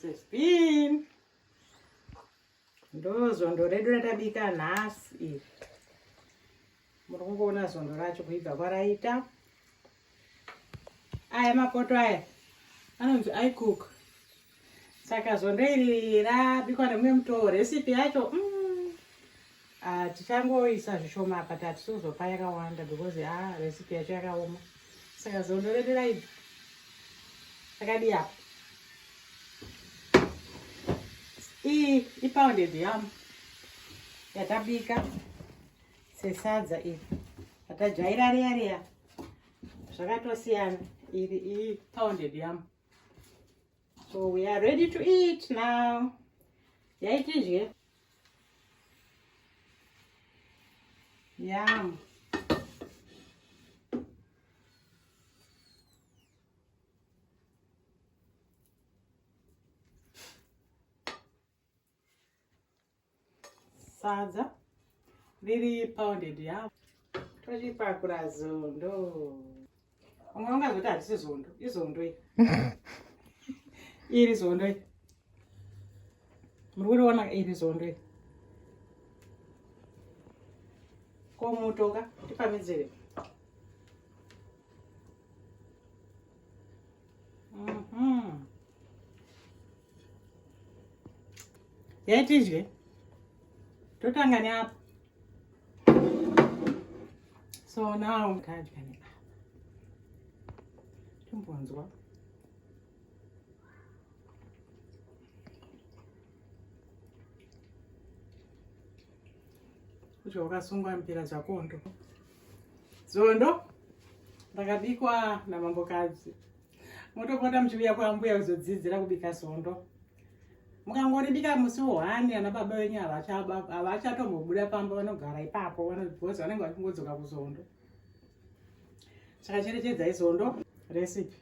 This has been ndo zondo redu ratabika nhasi iri. Muri kungoona zondo racho kuibva kwaraita. Aya mapoto aya anonzi iCook. Saka zondo iri rabikwa nemumwe mutoo recipe yacho tichangoisa zvishoma apa tatisi kuzopa yakawanda because recipe yacho yakaoma. Saka zondo redu raibva rakadii apa? Iyi ipounded yam yatabika sesadza iri ratajaira riya riya, zvakatosiyana. Iri ipounded yam. So we are ready to eat now. Yaitidye. Yam. Sadza riri pounded yam. Tochipakura zondo. Umwe ungazoti hatisi zondo, izondo iri. Iri zondo iri. Muri kuriona iri zondo iri. Ko muto ka tipamidzire. Yaitidye. Totanga neapa. So now tadya neapa. Tombonzwa. Kudya wakasungwa mpira zvakondo. Zondo rakabikwa namambokadzi. Motopota muchiuya kwambuya kuzodzidzira kubika zondo. Mukangoribika musi wohani ana baba venyu havachatombobuda pamba, vanogara ipapo because vanenge vachingodzoka kuzondo. Saka cherechedzai zondo recipe.